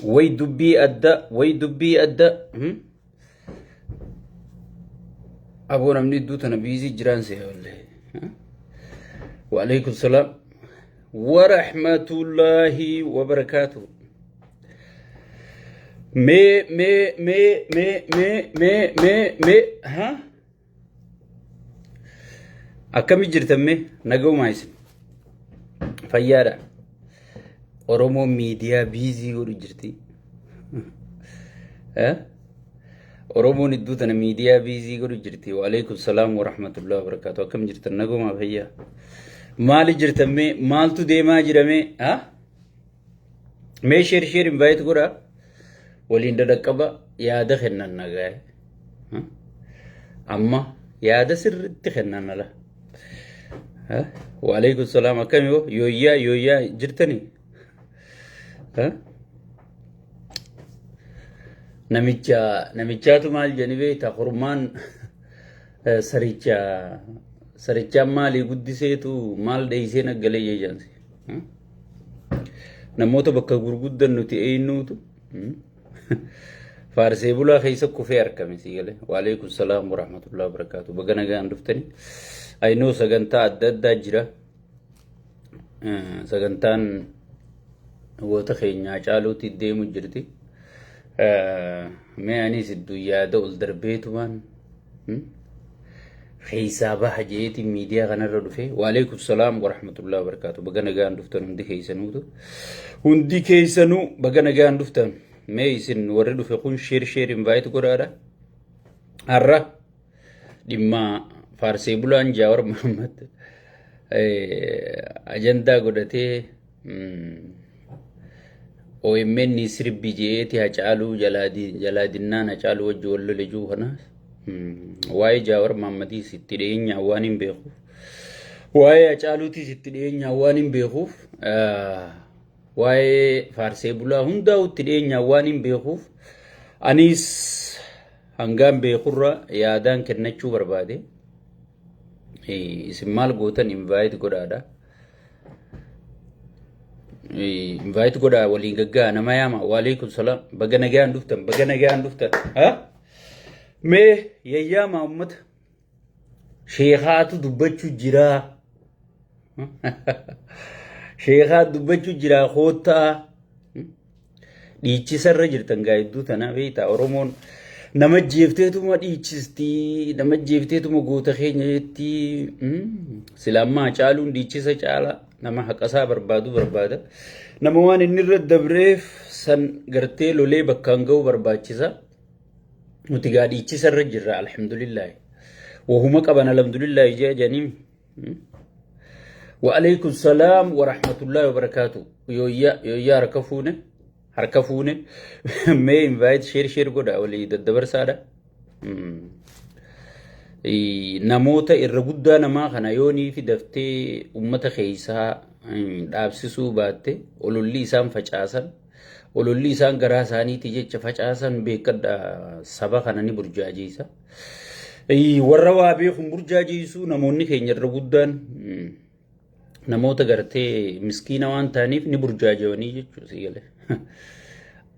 Way dubbii adda, way dubbii adda. Aboo namni iddoo tana biizii jiraan see wallahi. Waalaikum salaam. Wa rahmatullahi wa barakaatuh. Mee mee mee mee mee mee mee mee ha? Akkami jirtan mee nagaumaa isin? Fayyaadha. Oromoon miidiyaa biizii godhu jirti. Eh? Oromoon iddoo tana miidiyaa biizii godhu jirti. Waalaikum salaam wa rahmatullahi wa barakaatu. Akkam jirtan nagaumaa fayyaa? Maali jirtan mee maaltu deemaa jira mee? Ha? Mee sheer sheer invite godhaa. Waliin dadhaqqaba yaada kennan nagaa. Amma yaada sirriitti kennan ala. Waalaikum salaam akkami hoo yooyyaa yooyyaa jirtanii? Namicha namichaatu maal jedhani beektaa kormaan saricha sarichaan maalii guddiseetu maal dheeysee naggalee jechaansi. Namoota bakka gurguddan nuti eenyuutu faarsee bulaa keessa kufee argame si galee. Waalaikum salaam wa rahmatullahi wa barakaatu. Baga nagaan dhuftani. Aynoo sagantaa adda addaa jira. Sagantaan goota keenyaa caaluutti deemu jirti. Mee anis iddoo yaada ol darbeetumaan keessaa baha jeetiin miidiyaa kanarra dhufe. Waalaikum salaam wa rahmatullahi wa barakaatu. Baga nagaan dhuftan hundi keessanuutu. Hundi keessanuu baga nagaan dhuftan. Mee isin warri dhufe kun sheer sheer invite godhaadha. Har'a dhimma faarsee bulaan Jaawar Mahammad ajandaa godhatee OMN sirbi je'eeti Hacaaluu jalaa dinnaan Hacaaluu wajji wal lole jiru kana waa'ee Jaawar Mahammadiis itti dhiyeenyaan waan hin beekuuf waa'ee Hacaaluutiis itti dhiyeenyaan waan hin beekuuf waa'ee faarsee bulaa hundaa'u itti dhiyeenyaan waan hin beekuuf anis hangaan beekurra yaadaan kennachuu barbaade. Isin maal gootan invite godhaadha. Invite godhaa waliin gaggaa nama yaama. Waalaikum salaam. Baga nagaan dhuftan. Baga nagaan dhuftan. Mee yayyaama ummata. Sheekaatu dubbachuu jiraa. Sheekaa dubbachuu jiraa koottaa. Dhiichisarra jirtan gaa hedduu tana beektaa Oromoon nama jeefteetuma dhiichisti nama jeefteetuma goota keenya jetti sila ammaa caaluun dhiichisa caala nama haqasaa barbaadu barbaada nama waan inni irra dabreef san gartee lolee bakkaan ga'uu barbaachisa nuti gaa dhiichisarra jirra alhamdulillaahi wahuma qaban alhamdulillaahi jee janiim. Wa'alaikum salaam wa rahmatullahi wa barakaatu. Yooyyaa yooyyaa harka fuune harka fuune mee invite share share godha walii daddabarsaadha. Namoota irra guddaa namaa kana yoonii fi daftee uummata keessaa dhaabsisuu baatte ololli isaan facaasan ololli isaan garaa isaaniitii jecha facaasan beekadha saba kana ni burjaajeessa. Warra waa beekuun burjaajeessuu namoonni keenya irra guddaan namoota gartee miskiina waan ta'aniif ni burjaajawanii jechuudha si galee.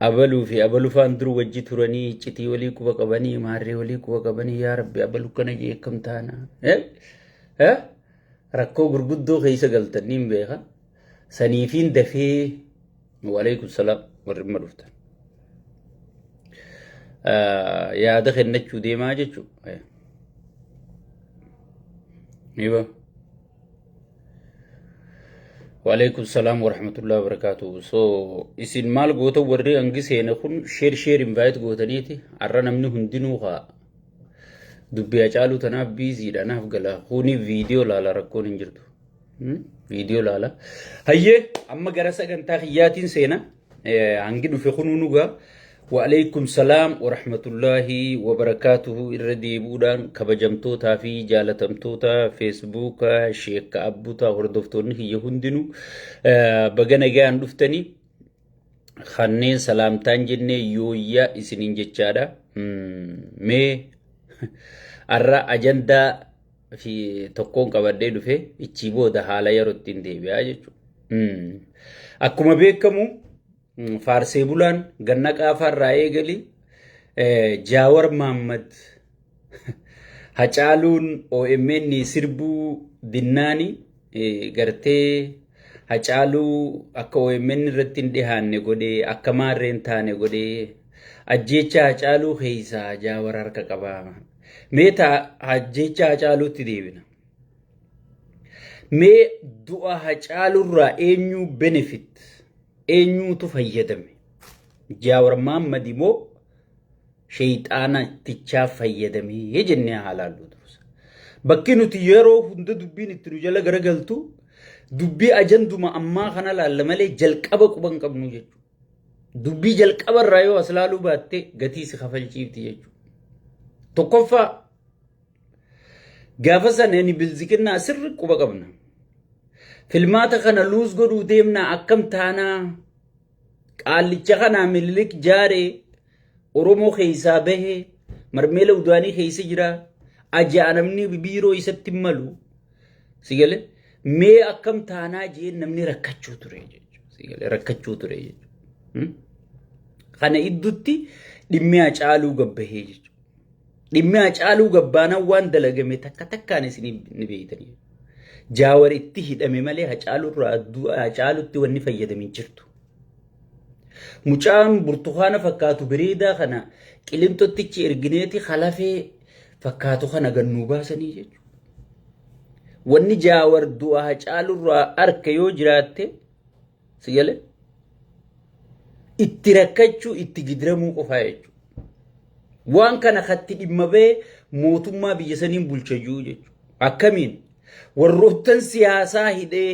Abaluu fi abalu faan dur wajji turanii iccitii walii quba qabanii maarree walii quba qabanii yaa rabbi abalu kana jee akkam taana. Rakkoo gurguddoo keessa galtan niin beeka. Saniifiin dafee waalaikum salaam warri amma dhuftan. Yaada kennachuu deemaa jechuudha. Iba. Waalaikum salaam warahmatullahi wabarakatuh. So isin maal goota warri hangi seene kun sheer sheer invite gootaniiti har'a namni hundinuu haa dubbii Hacaaluu tanaaf biiziidha naaf gala kuni viidiyoo laala rakkoon hin jirtu. Viidiyoo laala. Hayyee amma gara sagantaa kiyyaatiin seena. Hangi dhufe kunuu nugaa. Wa'alaikum salaam wa rahmatullahi wa barakaatuhu irra deebi'uudhaan kabajamtootaa fi jaalatamtoota feesbuuka sheekka abbutaa hordoftoonni kiyya hundinuu baga nagaan dhuftanii kanneen salaamtaan jennee yooyyaa isiniin jechaadha. Mee har'a ajandaa fi tokkoon qabadhee dhufe ichii booda haala yeroo ittiin deebi'aa jechuudha. Akkuma beekamu Faarsee bulaan ganna qaafaarraa eegali Jaawar Maammad Hacaaluun OMN sirbuu dinnaani gartee Hacaaluu akka OMN irratti hin dhihaanne godhee, akka maarree hin taane godhee, ajjeechaa Hacaaluu keessaa Jaawar harka qaba. Mee ajjeechaa Hacaaluutti deebina. Mee du'a Hacaaluurraa eenyuu benefit, eenyuutu fayyadame? Jaawar Maammad immoo sheeyxaana tichaa fayyadamee jennee haa laallu dursa. Bakki nuti yeroo hunda dubbiin itti nu jala garagaltu dubbii ajanduma ammaa kana laalla malee jalqaba quba hin qabnu jechuudha. Dubbii jalqaba irraa yoo as laaluu baatte gatii si kafalchiifti jechuudha. Tokkoffaa, gaafa sana inni bilziqinnaa sirri quba qabna. Filmaata kana luus godhuu deemnaa, akkam taanaa, qaallicha kanaa Minilik jaaree Oromoo keessaa bahee marmeela udaanii keessa jira. Ajaa namni biiroo isatti hin malu. Si galee, mee akkam taanaa jeen namni rakkachuu ture jechuudha. Si galee, rakkachuu ture jechuudha. Kana iddutti dhimmi Hacaaluu gabbahee jechuudha. Dhimmi Hacaaluu gabbaanaan waan dalagame takka takkaan isin ni beektanii. Jaawar itti hidhame malee Hacaalurraa Hacaalutti wanni fayyadame hin jirtu. Mucaan burtukaana fakkaatu bareedaa kana Qilintottichi ergineeti halafee fakkaatu kana gannuu baasanii jechuudha. Wanni Jaawar du'a Hacaalurraa arka yoo jiraatte, si galee, itti rakkachuu, itti gidiramuu qofaa jechuudha. Waan kana katti dhimma ba'e mootummaa biyya saniin bulcha jiru jechuudha. Akkamiin warroottan siyaasaa hidhee,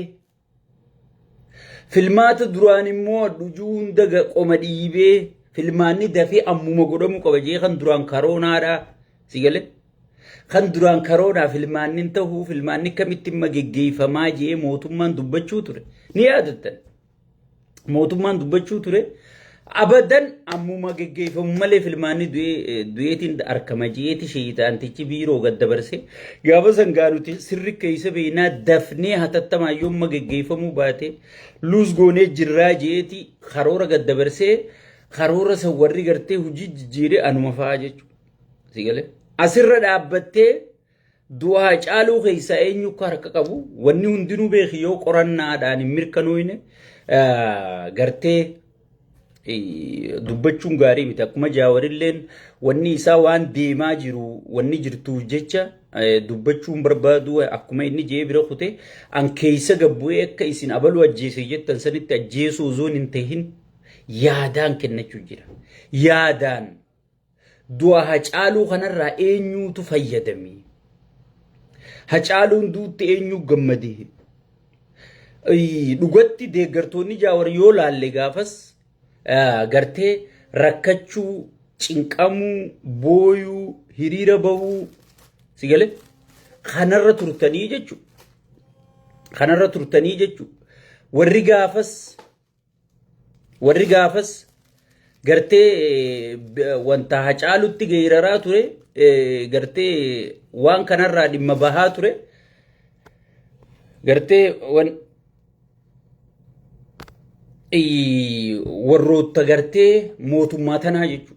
filmaata duraan immoo dhujuu hunda qoma dhiibee, filmaanni dafee ammuma godhamuu qaba jee, kan duraan karoonaadha. Si galee, kan duraan karoonaa filmaanni hin ta'uu, filmaanni kamitti imma geggeeffamaa jee mootummaan dubbachuu ture. Ni yaadattan. Mootummaan dubbachuu ture. Abadan ammuma geggeeffamu malee filmaanni du'eetiin harkama jeeti sheeyitaantichi biiroo gad dabarse. Gaafa sangaa nuti sirri keessa beeknaa, dafnee hatattamaan yoomma geggeeffamuu baate luus goonee jirraa jeeti karoora gad dabarsee, karoora san warri gartee hojii jijjiiree anuma fa'aa jechuudha. Si galee? Asirra dhaabbattee du'a Hacaaluu keessaa eenyu akka harka qabu wanni hundinuu beeki yoo qorannaadhaan hin mirkanooyne gartee dubbachuun gaarii miti. Akkuma Jaawarilleen wanni isaa waan deemaa jiru wanni jirtuuf jecha dubbachuun barbaadu, akkuma inni jee bira kute, an keessa gabbu'ee akka isin abaluu ajjeese jettan sanitti ajjeesuu osoo hin tahin yaadaan kennachuu jira. Yaadaan du'a Hacaaluu kanarraa eenyuutu fayyadame? Hacaaluun duutti eenyu gammade? Dhugatti deeggartoonni Jaawar yoo laalle gaafas gartee rakkachuu, cinqamuu, booyuu, hiriira bahuu, si galee, kanarra turtanii jechuudha. Kanarra turtanii jechuudha. Warri gaafas gartee wanta Hacaalutti geeraraa ture, gartee waan kanarraa dhimma bahaa ture, gartee warroota gartee mootummaa tanaa jechuudha.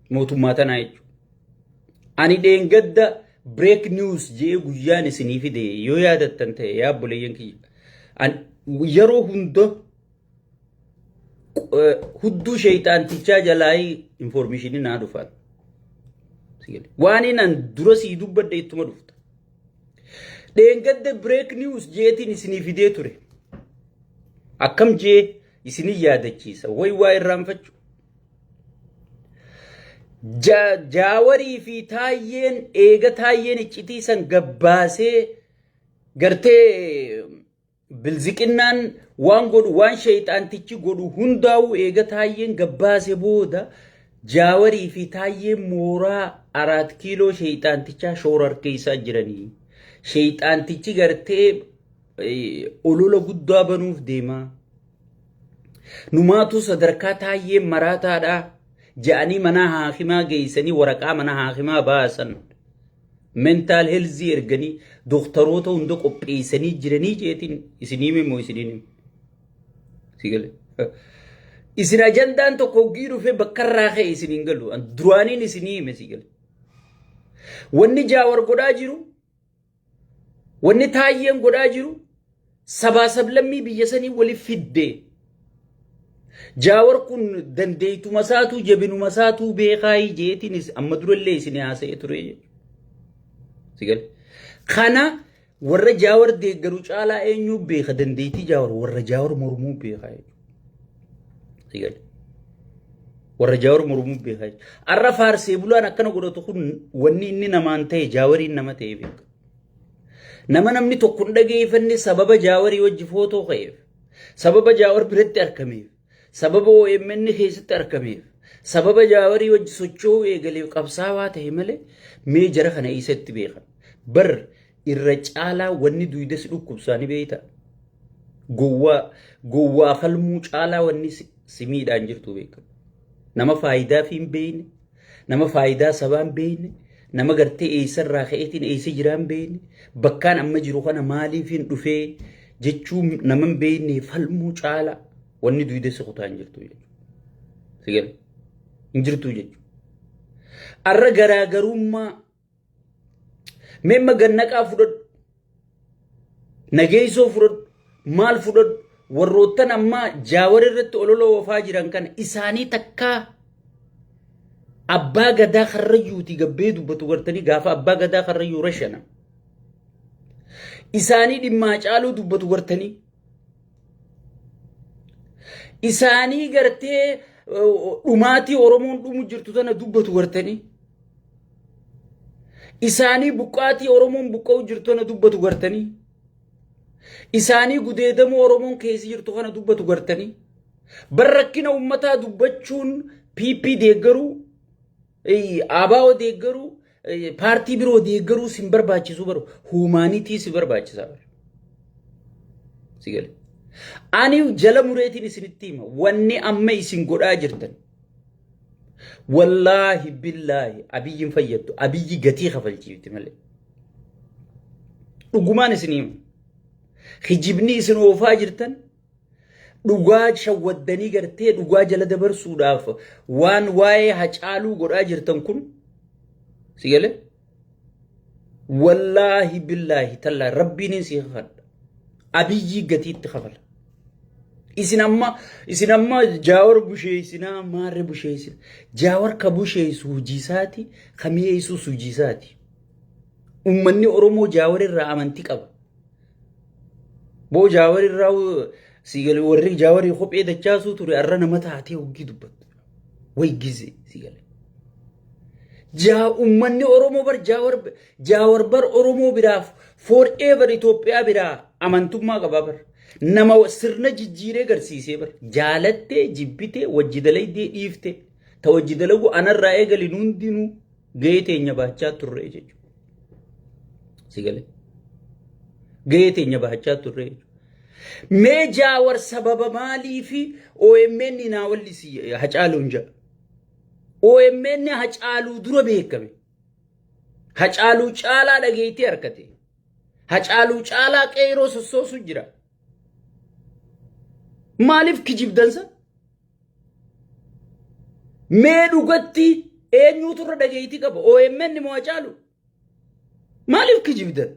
Mootummaa tanaa jechuudha. Ani dheengadda break news jee guyyaan isinii fide yoo yaadattan ta'e, yaa obboleeyyan kiyya. Yeroo hunda hudduu sheeyxaantichaa jalaa information naa dhufan. Waan inni dura sii dubbadhe ittuma dhufta. Dheengadda break news jeetiin isinii fidee ture. Akkam jee isinii yaadachiisa. Way waa irraanfachuu. Jaawarii fi Taayyeen eega Taayyeen iccitii san gabbaasee, gartee bilziqinnaan waan godhu, waan sheeyxaantichi godhu hundaa'uu eega Taayyeen gabbaase booda, Jaawarii fi Taayyeen mooraa Araat Kiiloo sheeyxaantichaa shoora harkeessaa jiranii. Sheeyxaantichi gartee olola guddaa banuuf deemaa. Numaatu sadarkaa Taayyeen maraataadhaa ja'anii mana haakimaa geessanii waraqaa mana haakimaa baasan. Mental health erganii dooktaroota hunda qopheessanii jiranii jeetiin isinii hime moo isiniin hime? Si galee? Isin ajandaan tokko hoggii dhufee bakka irraa ka'e isin hin galu. Duraaniin isinii hime si gale. Wanni Jaawar godhaa jiru, wanni Taayyeen godhaa jiru, sabaa sablammii biyya sanii waliif fidde. Jaawar kun dandeeytuma isaatuu jabinuma isaatuu beekaa jeetiinis amma durallee isin haasa'ee ture jechuudha. Si gale. Kana warra Jaawar deeggaru caalaa eenyuu beeka? Dandeettii Jaawar warra Jaawar mormuu beeka jechuudha. Si gale. Warra Jaawar mormuu beeka jechuudha. Arra faarsee bulaan akkana godhatu kun wanni inni namaan ta'e Jaawariin nama ta'e beeka. Nama namni tokko hin dhageeffanne sababa Jaawarii wajji footoo ka'eef, sababa Jaawar biratti argameef, sababa OMN keessatti argameef, sababa Jaawarii wajji socho'uu eegaleef qabsaawaa ta'e malee mee jara kana eessatti beekan? Bar irra caalaa wanni duyda si dhukkubsaa ni beekta. Gowwaa gowwaa falmuu caalaa wanni si miidhaan jirtu beekamu. Nama faayidaa fi hin beekne, nama faayidaa sabaa hin beekne, nama gartee eessarraa ka'eetiin eessa jiraa hin beekne, bakkaan amma jiru kana maaliif hin dhufee jechuu nama hin beekne falmuu caalaa wanni duyda si kutaa hin jirtu jechuudha. Si gala? Hin jirtu jechuudha. Arra garaagarummaa Meemma gannaqaa fudhadhu. Nageessoo fudhadhu. Maal fudhadhu. Warroottan ammaa Jaawar irratti olola oofaa jiran kana isaanii takkaa abbaa gadaa karrayyuuti gabbee dubbatu gartanii gaafa abbaa gadaa karrayyuu rashana. Isaanii dhimmaa caaluu dubbatu gartanii. Isaanii gartee dhumaatii Oromoon dhumu jirtu tana dubbatu gartanii. Isaanii buqqaatii Oromoon buqqa'u jirtu kana dubbatu gartanii. Isaanii gudeedamuu Oromoon keessa jirtu kana dubbatu gartanii. Bar rakkina uummataa dubbachuun PP deeggaruu, ABO deeggaruu, paartii biroo deeggaruu sin barbaachisu baru humaanitii si barbaachisa. Si gale. Ani jala mureetiin isinitti hima. Wanni amma isin godhaa jirtan. Wallaahi billaahi Abiyyiin fayyaddu. Abiyyi gatii kafalchiifti malee. Dhugumaan isin hima. Kijibni isin oofaa jirtan dhugaa shawwaddanii gartee dhugaa jala dabarsuudhaaf waan waa'ee Hacaaluu godhaa jirtan kun si galee? Wallaahi billaahi tallaahi rabbiin si kakadha. Abiyyii gatiitti kafala. Isin amma Jaawar busheessinaa maarre busheessina. Jaawar ka busheessu hojii isaati, ka mi'eessus hojii isaati. Uummanni Oromoo Jaawar irraa amantii qaba. Boo Jaawar irraa si galee warri Jaawarii kophee dachaasuu ture arra nama taatee hoggii dubbattu. Way gizee si galee. Jaa uummanni Oromoo bar Jaawar bar Oromoo biraaf forever Itoophiyaa biraa amantummaa qabaa bar. Nama sirna jijjiiree garsiisee bar. Jaalattee jibbitee wajji dalaydee dhiiftee ta wajji dalagu anarraa eegalin hundinuu gahee teenya baachaa turre jechuudha. Si galee. Gahee teenya baachaa turre jechuudha. Mee Jaawar sababa maalii fi OMN naa wallisi Hacaaluun jedha. OMN Hacaaluu dura beekame. Hacaaluu caalaa dhageettii harkate. Hacaaluu caalaa qeeroo sossoosu jira. Maaliif kijibdansa? Mee dhugatti eenyuutu irra dhageettii qaba? OMN moo Hacaaluu? Maaliif kijibdan?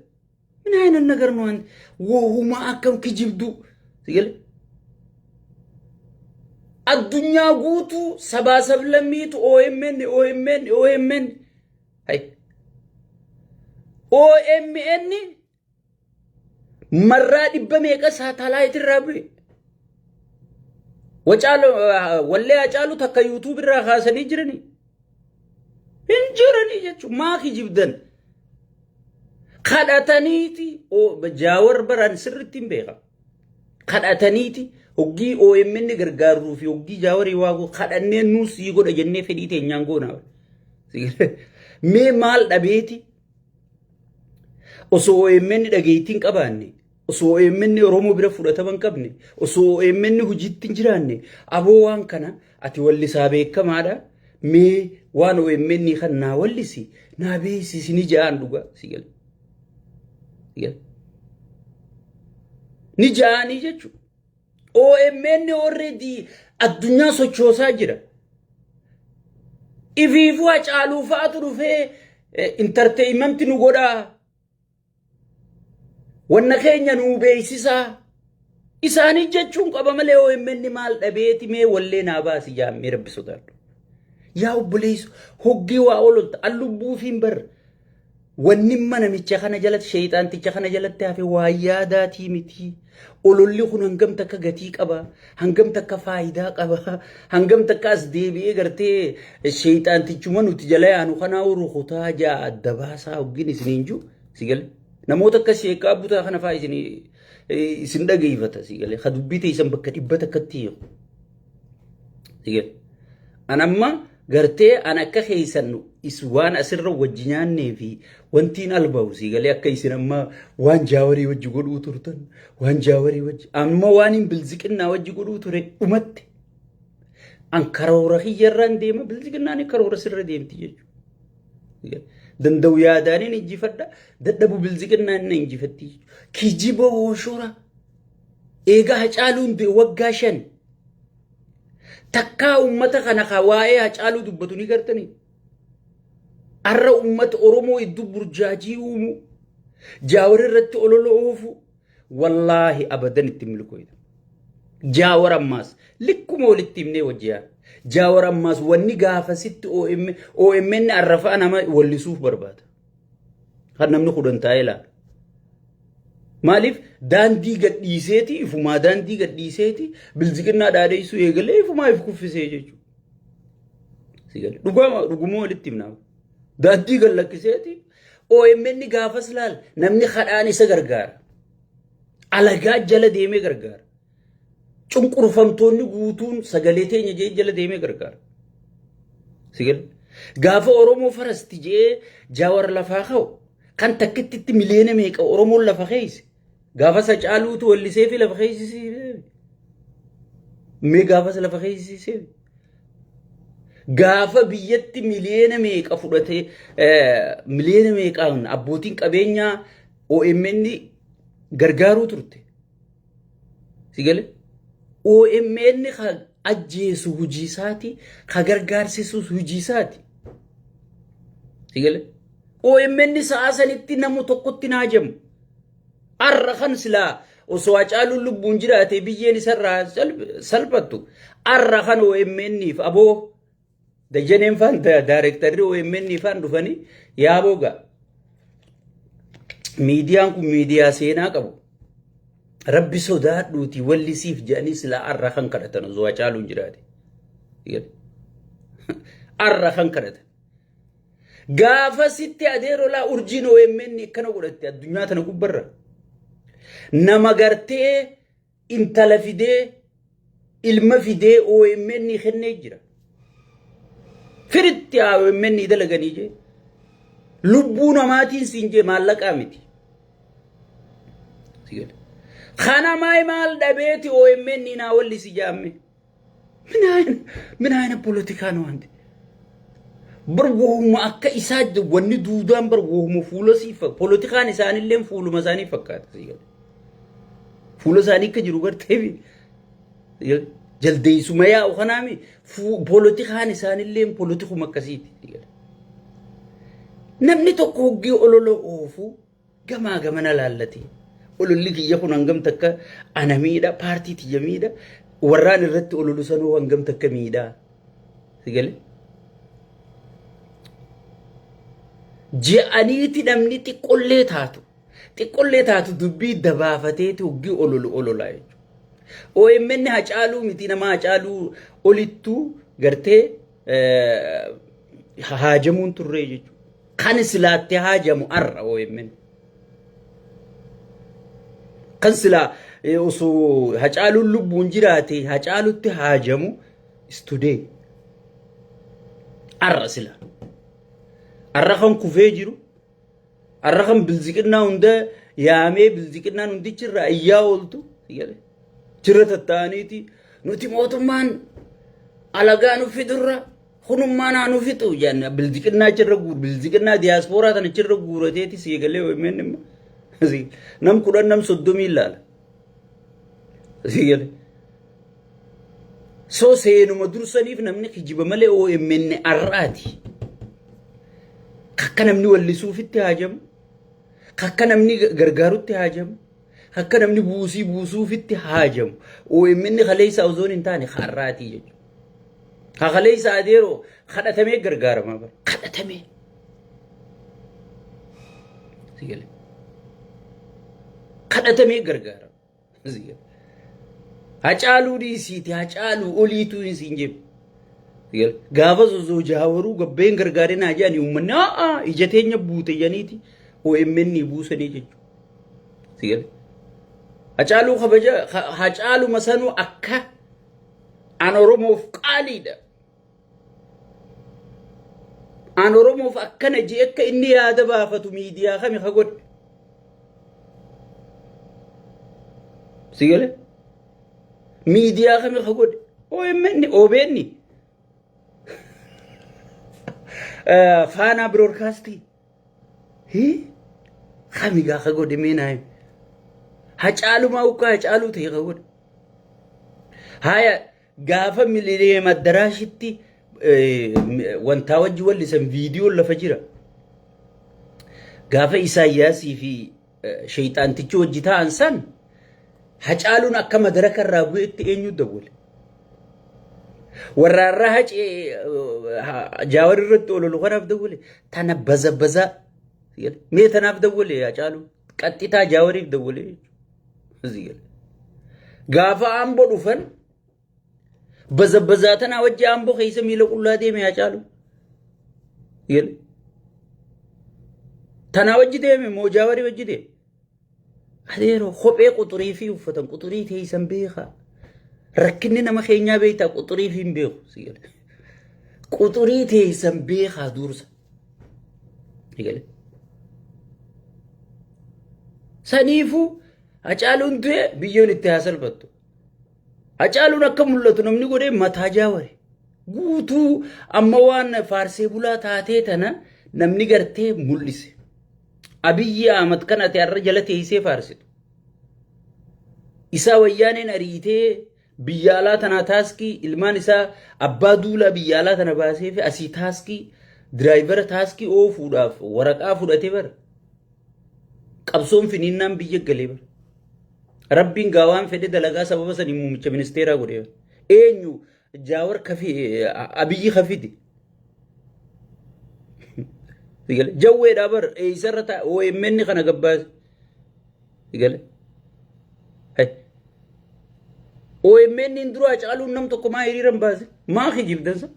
ምን አይነት ነገር ነው? አንተ ወሁማ akkam kijibdu sigale addunyaa guutuu sabaa sablammiitu OMN OMN OMN hay OMN marraa dhibba meeqa saatalaayit irraa bu'e. Wacaalu wallee Hacaalu takka YouTube irraa kaasanii jiranii. Hin jiranii jechuun maa kijibdan? Kadhataniiti Jaawar baraan sirriitti hin beeka. Kadhataniiti hoggii OMN gargaarruu fi hoggii Jaawarii waaguu kadhannee nuus sii godha jennee fedhii teenyaan goona. Mee maal dhabeeti? Osoo OMN dhageettii hin qabaanne, osoo OMN Oromoo bira fudhatama hin qabne, osoo OMN hojiitti hin jiraanne, aboo waan kana ati wallisaa beekamaadha. Mee waan OMN kan naa wallisi naa beeksisi ni ja'aan dhugaa si gala. Ni ja'anii jechuudha. OMN already Addunyaa sochoosaa jira. Ifiifuu Hacaaluu fa'atu dhufee entertainment nu godhaa. Wanna keenya nuu beeksisaa. Isaanii jechuun qaba malee OMN maal dhabeeti mee wallee naa baasi jaammee rabbi sodaadhu. Yaa obboleessu, hoggii waa ololta allubbuufiin bar. Wanni namicha kana jalatti, sheexaanticha kana jalatti hafe waa yaadaatii miti. Ololli kun hangam takka gatii qaba, hangam takka faayidaa qaba, hangam takka as deebi'ee gartee sheexaantichuma nuti jala yaanu kanaa rukutaa jaa adda baasaa hoggiin isiniin jiru si gale. Namoota akka sheekaa butaa kana fa'aa isin dhageeffata si gale. Ka dubbii teessan bakka dhibba takkatti hiiku. Si gale. An amma gartee an akka keessan is waan asirra wajji nyaannee fi wantiin alba'u si galee akka isin amma waan jaawarii wajji godhuu turtan, waan jaawarii wajji amma waan hin bilziqinnaa wajji godhuu ture dhumatte. An karoora kiyyarraan deema, bilziqinnaan karoora sirra deemti jechuudha. Danda'u yaadaaniin injifadha, dadhabu bilziqinnaan na injifatti jechuudha. Kijiba hooshora eegaa Hacaaluun du'e waggaa 5 takkaa uummata kana ka waa'ee Hacaaluu dubbatu ni gartanii. Arra uummata Oromoo iddoo burjaajii uumu, Jaawar irratti olola oofu, wallaahi abadan itti milkooyta. Jaawar ammaas likkuma walitti himnee wajji yaa. Jaawar ammaas wanni gaafasitti OMN arrafaa nama wallisuuf barbaada. Kan namni 10 taa'ee ilaala. Maaliif daandii gadhiiseeti, ifumaa daandii gadhiiseeti bilziqinnaa dhaadheessuu eegalee ifumaa if kuffisee jechuudha. Dhuguma dhuguma walitti himnaa. Daandii gad lakkiseeti OMN gaafas laal namni kadhaan isa gargaara. Alagaa jala deemee gargaara. Cunqurfamtoonni guutuun sagalee teenya jee jala deemee gargaara. Sigale. Gaafa Oromoo farasti jee Jaawar lafaa ka'u kan takkittitti miliyoona meeqa Oromoon lafa keessa. Gaafa Hacaaluutu wallisee fi lafa keessisee. Mee gaafas lafa keessisee. Gaafa biyyatti miliyoona meeqa fudhatee, miliyoona meeqaan abbootiin qabeenyaa OMN gargaaruu turte. Sigale. OMN ka ajjeesu hojii isaati, ka gargaarsisus hojii isaati. Sigale. OMN sa'a sanitti namu tokkotti naajamu. Arra kan silaa osoo Hacaaluun lubbuun jiraate biyyeen isarraa salphattu. Arra kan OMN fi aboo Dajaneen faan daarektarri OMN faan dhufanii yaaboo ga'a. Miidiyaan kun miidiyaa seenaa qabu. Rabbi sodaadhuuti wallisiif jedhanii silaa arra kan kadhatan osoo Hacaaluun jiraate. Arra kan kadhatan. Gaafa sitti adeerolaa urjiin OMN akkana godhatte addunyaa tana gubbarra. Nama gartee intala fidee ilma fidee OMN kennee jira. Firitti OMN dalaganii jee. Lubbuu namaatiin siin jee, maallaqaa miti. Kana maal dhabeeti OMN naa wallisi jaamme? ምን አይነት ፖለቲካ ነው አንተ? Bar wohuma akka isaa wanni duudaan bar wohuma fuula sii poolitikaan isaanillee fuuluma isaanii fakkaata sii gale. Fuula isaanii akka jiru gartee jaldeessuma yaa'u kanaami poolitikaan isaanillee polotikuma akkasiiti sii gale. Namni tokko hoggii olola oofu gamaa gamana laallate. Ololli kiyya kun hangam takka ana miidha, paartii tiyya miidha, warraan irratti ololu sanuu hangam takka miidha. Si gale? Je'aniiti namni xiqqollee taatu. Xiqqollee taatu dubbii dabaafateeti hoggii ololu ololaa jechuudha. OMN Hacaaluu miti, nama Hacaaluu olittuu gartee haajamuun turree jechuudha. Kan silaatte haajamu har'a OMN. Kan silaa osoo Hacaaluun lubbuun jiraate Hacaalutti haajamu is today. Har'a sila. Har'a kan kufee jiru. Har'a kan bilziqinnaa hunda yaamee bilziqinnaan hundichirraa iyyaa ooltu. Jira tatta'aniiti nuti mootummaan alagaa nu fidurra kunummaa naa nu fixu jenna bilziqinnaa achirra guur, bilziqinnaa diyaaspooraa tana achirra guurateeti sii galee OMN immoo nam 10 nam 30 ilaala. Sii galee. So seenuma dursaniif namni kijiba malee OMN har'aati. Akka namni wallisuufitti haajamu, akka namni gargaarutti haajamu, akka namni buusii buusuufitti haajamu. OMN kaleessa osoo hin taane har'aati jechuudha. Kaleessa adeeroo kadhatamee gargaarama bara. Kadhatamee. Kadhatamee gargaarama. Hacaaluu dhiisiiti, Hacaaluu oliituu hin siin jedhu. Gaafa osoo jaawaruu gabbeen gargaaree naa jedhanii uummanni a'aa ija teenya buute jedhaniiti OMN buusanii jechuudha. Hacaaluu kabaja, Hacaaluma sanuu akka an Oromoof qaaliidha. An Oromoof akkana jee akka inni yaada baafatu miidiyaa kami ka godhe. Si galee? Miidiyaa kami ka godhe? OMN, OBN. Faanaa Biroodkaastii. Kami gaa ka godhe mee naa himi. Hacaalumaa ukkaa Hacaaluu ta'e ka godhe. Haya, gaafa Milineem Addaraashitti wantaa wajji wallisan viidiyoon lafa jira. Gaafa Isaayyaasii fi sheeyxaantichi wajji ta'an san Hacaaluun akka madaraka irraa bu'etti eenyu dawwale? Warra har'a Hacee Jaawar irratti ololu kanaaf dawwale. Tana baza baza mee tanaaf dawwale Hacaaluun qaxxitaa Jaawariif dawwale jechuudha. Gaafa Amboo dhufan baza bazaa tanaa wajji Amboo keessa miila qullaa deeme Hacaalu. Tanaa wajji deeme moo Jaawarii wajji deeme? Adeeroo, kophee quxurii fi uffatan quxurii teessan beekaa. Rakkinni nama keenyaa beektaa quxurii fi hin beeku. Quxurii teessan beekaa dursa. Saniifuu Hacaaluun du'e biyyoon itti haa salphattu. Hacaaluun akka mul'atu namni godhee mataa Jaaware. Guutuu amma waan faarsee bulaa taatee tana namni gartee mul'ise. Abiyyi Ahmad kan ati har'a jala teessee faarsitu. Isaa Wayyaaneen ariitee biyya alaa tanaa taaskii ilmaan isaa abbaa duulaa biyya alaa tana baasee fi asii taaskii diraayivara taaskii oofuudhaaf waraqaa fudhatee bara. Qabsoon finiinnaan biyya galee bara. Rabbiin gaa waan fedhe dalagaa sababa sanii muummicha ministeeraa godhee. Eenyu Jaawar kafi Abiyyi kafidi. Sigale jawweedhaa bar eessarra ta'a OMN kana gabbaase. Sigale. OMN hin duraa caaluun nam tokko maa hiriira hin baase? Maa kijibdansa?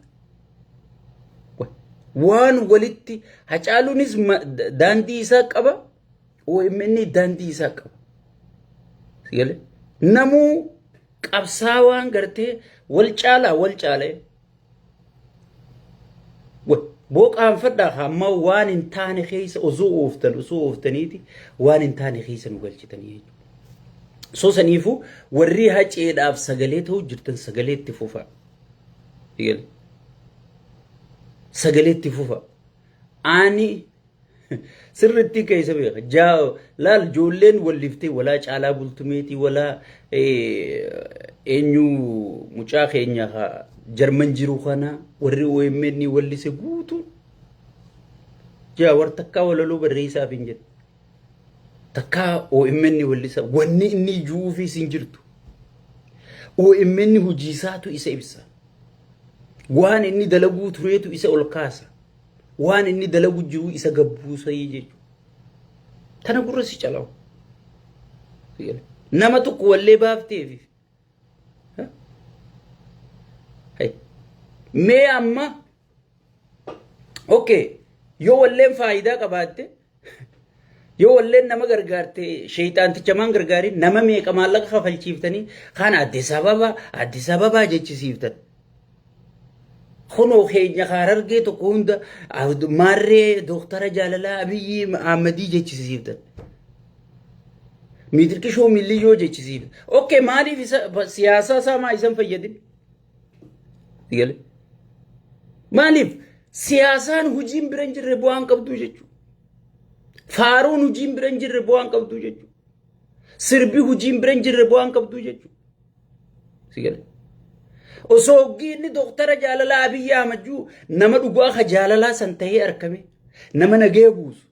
Waan walitti Hacaaluunis daandii isaa qaba. OMN daandii isaa qaba. Sigale. Namuu qabsaawaan gartee wal caalaa wal caalee. Booqaanfadhaa hamma waan hin taane keessa osoo ooftan osoo ooftaniiti waan hin taane keessa nu galchitanii jechuudha. So saniifuu warri Haceedhaaf sagalee ta'uu jirtan sagalee itti fufaa. Sigale. Sagalee itti fufaa. Ani sirriitti keessa beeka. Jaa laal, ijoolleen walliftee walaa Caalaa Bultumeetii walaa eenyu mucaa keenya Jarman jiru kana warri OMN wallise guutuun. Jaa war takkaa walaloo barreessaaf hin jedhu. Takkaa OMN wallisa wanni inni ijuufis hin jirtu. OMN hojiisaatu isa ibsa. Waan inni dalaguu tureetu isa ol kaasa. Waan inni dalagu jiru isa gabbuusa jechuudha. Tana gurra si calawu. Nama tokko wallee baafteef. Mee amma okay, yoo walleen faayidaa qabaatte, yoo walleen nama gargaarte, sheeyxaanticha maan gargaarin? Nama meeqa maallaqa kafalchiiftanii kan Addis Ababa Addis Ababaa jechisiiftan. Kunoo keenya Harargee tokko hunda maarree Dooktara Jaalalaa Abiyyi Ahmadii jechisiiftan. Miitirqishoo Milliyyoo jechisiiftan. Okay, maaliif isa siyaasaa isaa maa isan fayyadin? Maaliif siyaasaan hojiin bira hin jirre bu'aan qabdu jechuudha. Faaruun hojiin bira hin jirre bu'aan qabdu jechuudha. Sirbi hojiin bira hin jirre bu'aan qabdu jechuudha. Osoo hoggii inni Dooktara jaalalaa Abiyyi Ahmad jiru nama dhugaa ka jaalalaa san tahee argame, nama nagaya buusu,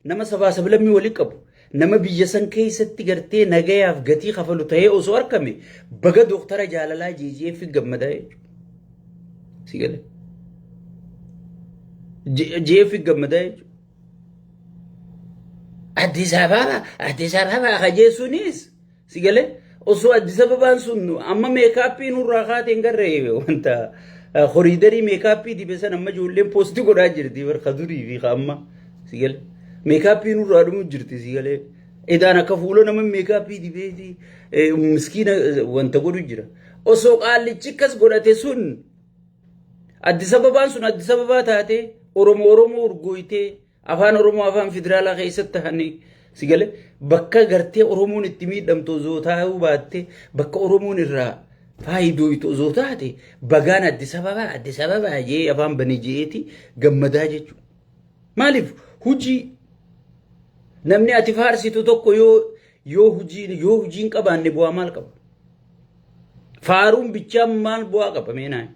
nama sabaa sablammii walii qabu, nama biyya san keessatti gartee nagayaaf gatii kafalu tahee osoo argame, baga Dooktara jaalalaa JJF gammadaa jechuudha. Si galee? JF gammadaa jechuudha. Addis Ababa, Addis Ababa kajee sunis, si galee, osoo Addis Ababaan sun amma makeup nurraa kaatee hin garree, wanta corridor makeup dibe san amma ijoolleen post godhaa jirti barka durii fi amma, si galee, makeup nurraa dhumu jirti, si galee. Edaan akka fuula nama makeup dibeeti miskiina wanta godhu jira. Osoo qaallichi akkas godhate sun, Addis Ababaan sun Addis Ababaa taate, Oromoo Oromoo urgooytee, afaan Oromoo afaan federaalaa keessatti tahanii, si gale, bakka gartee Oromoon itti miidhamtu osoo taa'uu baatte, bakka Oromoon irraa faayidooytu osoo taate, bagaan Addis Ababaa Addis Ababaa jee afaan bane jeeti gammadaa jechuudha. Maaliif? Hujii namni ati faarsitu tokko yoo hojiin qabaanne bu'aa maal qaba? Faaruun bichaan maal bu'aa qaba meenaa?